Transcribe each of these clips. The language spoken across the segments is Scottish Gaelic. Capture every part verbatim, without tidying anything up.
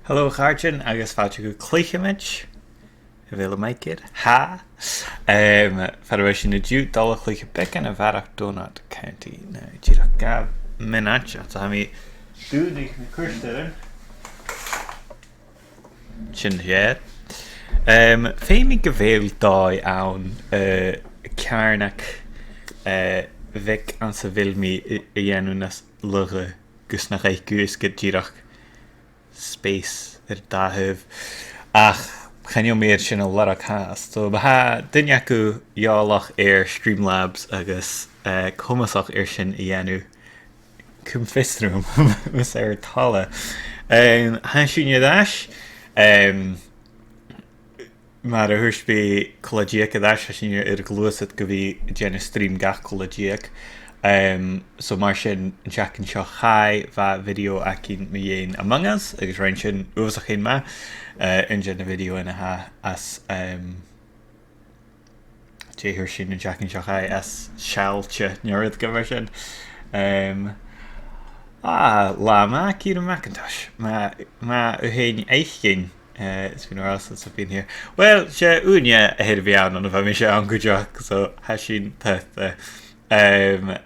Hello, a chàirdean, agus fàilte gu Cluicheamaid. A bheil am mic air? Tha. Um, far a bheil sinn an-diugh a' dol a chluich beagan a bharrachd Donut County. Now, dìreach gabh mionaid, tha mi a' dùnadh na cuairtearan. Sin e. Um, feumaidh gu bheil dòigh ann, uh, ceàrnag, uh, bheag anns a bheil mi a, a dhèanamh nas lugha gus nach fhaic thu is gu dìreach space air dà thaobh. Ach chan eil mi air sin a lorg fhathast. So, ma tha duine agaibh eòlach air Streamlabs agus, eh, comasach air sin a dhèanamh, cùm fios rium, mas e ur toil e. Em, tha sinn air ais. Em, Mar a thuirt mi, cola-deug air ais, tha sinn air gluasad gu bhith a' dèanamh stream gach cola-deug. Em, so mar sin, an t-seachdain seo chaidh, bha video againn mu dheidhinn Among Us, agus rinn sin uabhasach fhèin math, eh, aon de na videoan a tha as, em, dè thuirt sinn an t-seachdain seo chaidh, as seallte, no rudeigin mar sin. Em, ah, latha math, Ciarán Macintosh. Math, math thu fhèin fhaicinn. Uh, it's been a while since I've been here. Well, 's e ùine a th' air a bhith ann, on a bha mise ann cuideachd, so tha sin taghta. Um,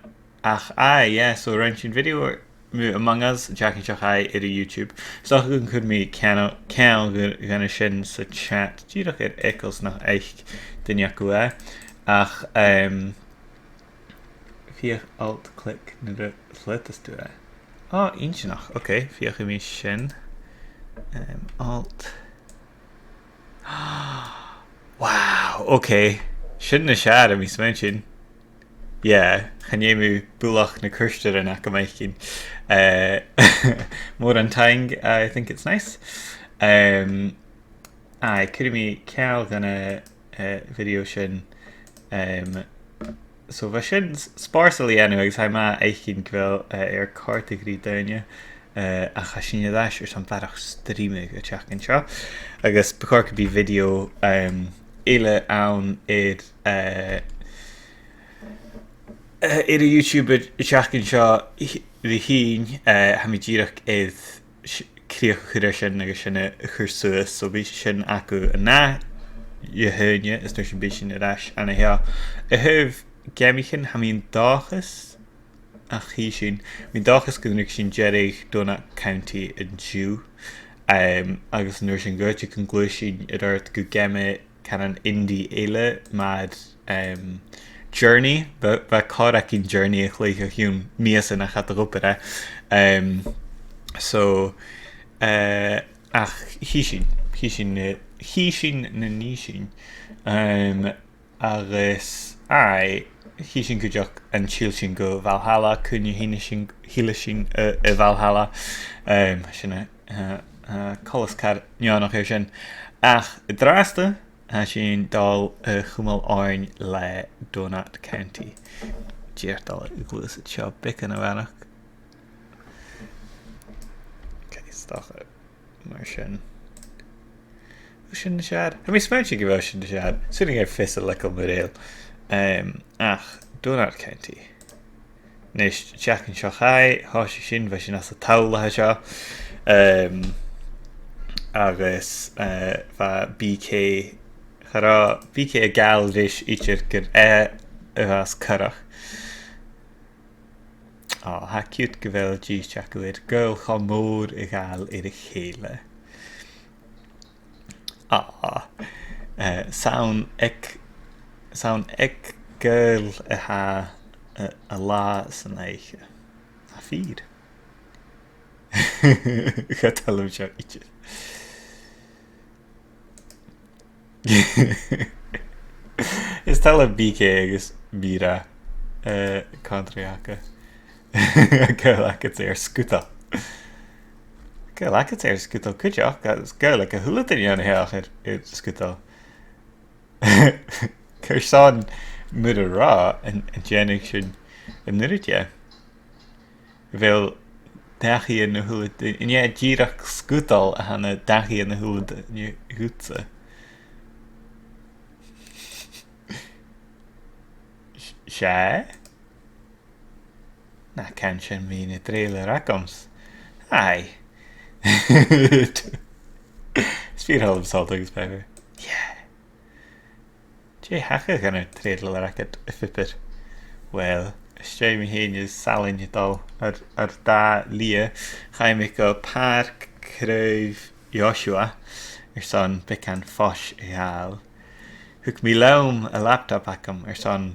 ach, aye, yeah, so rinn sinn video mu Among Us an t-seachdain seo chaidh air a' YouTube. 'S dòcha gun cuir mi ceangal, ceangal gu, gu na sin sa chat. Dìreach air eagal 's nach fhaic duine agaibh e. Ach, um, feuch alt click nuair a shleamhnas tu e. Ò, inntinneach. Ok, feuchaidh mi sin. Um, alt. Wow, ok. Sin nas fheàrr, tha mi a' smaointinn. Yeah, chan fheum thu bualadh na cuairtearan agam fhaicinn. Eh, mòran taing, I think it's nice. Um, aye, cuiridh mi ceangal gu na, eh, video sin. Um, so bha sin s-, spòrsail a dhèanamh agus tha e math fhaicinn gu bheil, eh, e air còrdadh ri daoine. Eh, ach tha sinn air ais airson barrachd streamadh an t-seachdain seo. Agus bu chòir gum bi video, em, eile ann air, eh, eh, air a' YouTube an t-seachdain seo, ri thighinn, eh, tha mi dìreach air s-, crìoch a chur air sin agus sin a, a chur suas. So bidh sin agaibh an ath Dihaoine, is an uair sin bidh sinn air ais an seo. A thaobh geamaichean, tha mi an dòchas, ach chì sinn. Tha mi an dòchas gun ruig sinn deireadh Donut County an-diugh. Em, agus an uair sin gu, gun cluich sinn air adhart gu geama caran indie eile mar, em, Journey. Bha, bha còir againn Journey a chluich o chionn mìosan ach cha do dh'obraich e. Em, so, eh, ach chì sinn, chì sinn, eh, chì sinn na nì sinn. Em, Agus, aye, chì sinn cuideachd an till sinn gu Valhalla, cuin a thilleas sinn, thilleas sinn, eh, a Valhalla. Em, sin e, eh, eh, coltas car neònach air sin. Ach, an-dràsta, tha sinn a' dol a chumail oirnn le Donut County. Dìreach a' dol a ghluasad seo beagan a bharrachd. Ok, 's dòcha. Mar sin. Bheil sin nas fheàrr? Tha mi a' smaointinn gu bheil sin nas fheàrr. Saoilidh mi gur e fios a leigeil mu dheidhinn. Em, ach, Donut County. Nis, an t-seachdain seo chaidh, thòisich sinn, bha sinn anns an toll a tha seo. Em, agus, eh, bha B K, cha robh B K a' gabhail ris idir gur e a bha as coireach. Ò, tha e cute gu bheil dithis agaibh air gaol cho mòr a ghabhail air a chèile. Ò, eh, 's ann aig, 's ann aig gaol a tha, eh, an latha 's an oidhche. Tha fìor. Cha toil leam seo idir. Is toil le B K agus Mira, eh, country aca. Gaol aca air sgudal. Gaol aca air sgudal cuideachd, agus gaol aig a h-uile duine an seo air, air sgudal. Carson, mar a ràdh, an, an dèanadh sinn an uiread dheth? A bheil dachaigh na h-uile duine, an e dìreach sgudal a th' ann an dachaigh na h-uile duine dhutsa? 'S e? Na can sin mu na trèilear agamsa. Aye. Is fìor thoil leam salt agus pepper. Yeah. Dè thachair dhan an trailer agad, a Phipper? Well, is dòcha mi fhìn is Ailean a' dol air, air dà latha. Chaidh mi gu Pàirc Craobh Joshua airson beagan fois a ghabhail. Thug mi leam an laptop agam airson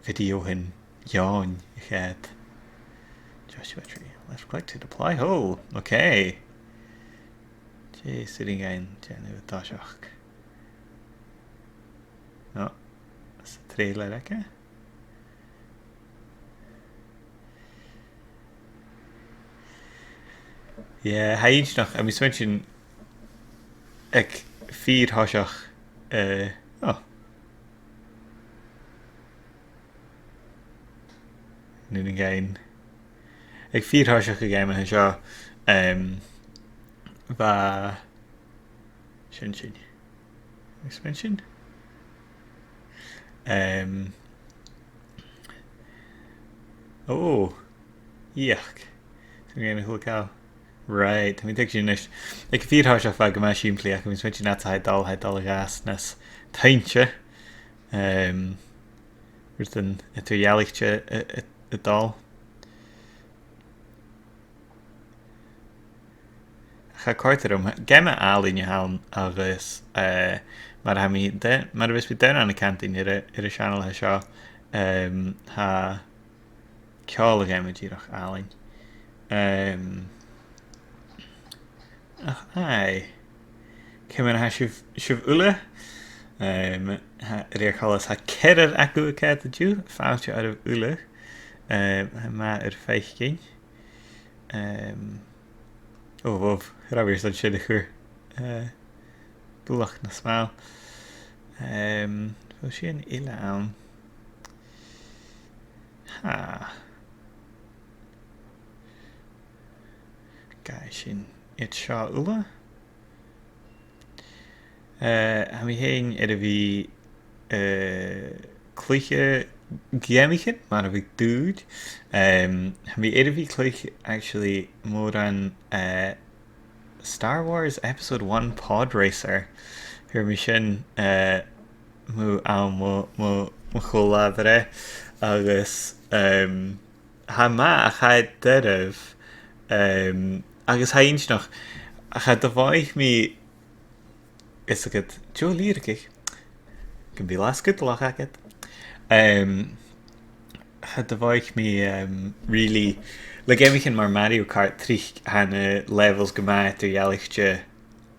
bhidio an eòin a choimhead. Joshua Tree. Left click to deploy hole. Okay. Dè as urrainn dhuinn a dhèanamh an toiseach? No. Is an trailer aige. Yeah, tha e inntinneach, tha mi a' smaointinn aig fìor thoiseach, eh, oh. An urrainn dhuinn. Aig fìor thoiseach a' gheama seo, em, bha sin sin. Expansion? Em, oh, yuck. Tha mi a' gabhail a h-uile càil. Right, tha mi a' tuigsinn a-nis. Aig fìor thoiseach bha e gu math sìmplidh, ach tha mi a' smaointinn nuair a tha e a' dol, tha e a' dol a dh'fhàs nas toinnte. Em, rudan eadar-dhealaichte a, a, a' dol. Cha còrd e rium. Geama àlainn a th' ann agus, eh, mar a tha mi de-, mar a bhios mi daonnan a' cantainn air a', air a' channel seo, em, tha ceòl a' gheama dìreach àlainn. Em, ach, aye. Ciamar a tha sibh, sibh uile? Em, tha, a rèir choltais, tha ceathrar agaibh a' coimhead an-diugh, fàilte oirbh uile. Em, tha e math ur faicinn. Em, o, bhobh, cha robh mi airson sin a chur, eh, buileach nas motha. Em, a bheil sìon eile ann? Ha. Gabhaidh sinn iad seo uile. Eh, tha mi fhìn air a bhith, eh, cluiche geamaichean, mar a bhiodh dùil. Em, tha mi air a bhith cluich, actually, mòran, eh, Star Wars Episode One Pod Racer. Fhuair mi sin, eh, mu àm mo, mo, mo cho-là-breith. Agus, em, tha e math, ach tha e doirbh, em, agus tha e inntinneach, ach cha do mhothaich mi, is agad, deagh lìbhrigeadh, gum bi latha sgudalach agad. Em, cha do mhothaich mi, em, really, le geamaichean mar Mario Kart, tric tha na levels gu math eadar-dhealaichte,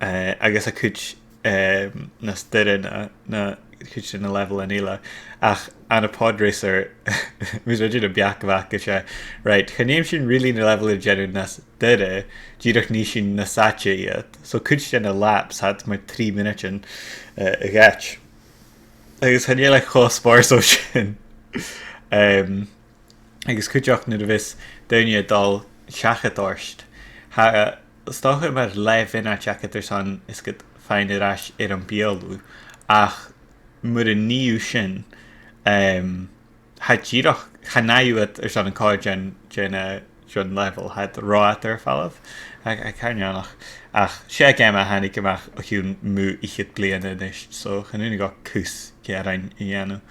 eh, agus a' chuid, eh, nas duilghe na, na cuid de na levelan eile. Ach ann am Pod Racer, bha mi a' smaointinn am beachd a bh' aca, 's e, right, chan fheum sinn really na levelan a dhèanamh nas duilghe, dìreach nì sinn nas fhaide iad. So cuid de na laps, tha iad mu thrì mionaidean, eh, a dh'fhaid. Agus chan eil e cho spòrsail sin. Em, agus cuideachd nuair a bhios daoine a' dol seachad ort, tha, eh, 's dòcha mar leth-mhionaid agad airson is gad faighinn air ais air am beulaibh, ach mura nì thu sin, em, tha e dìreach, chan fhaigh thu iad airson an còrr den, den, eh, den level, tha iad ro fhada air falbh. Ach, ach chan eil ann ach, ach 's e geama a thàinig a-mach o chionn mu fhichead bliadhna a-nis, so chan urrainn dhomh cus gearain a dhèanamh.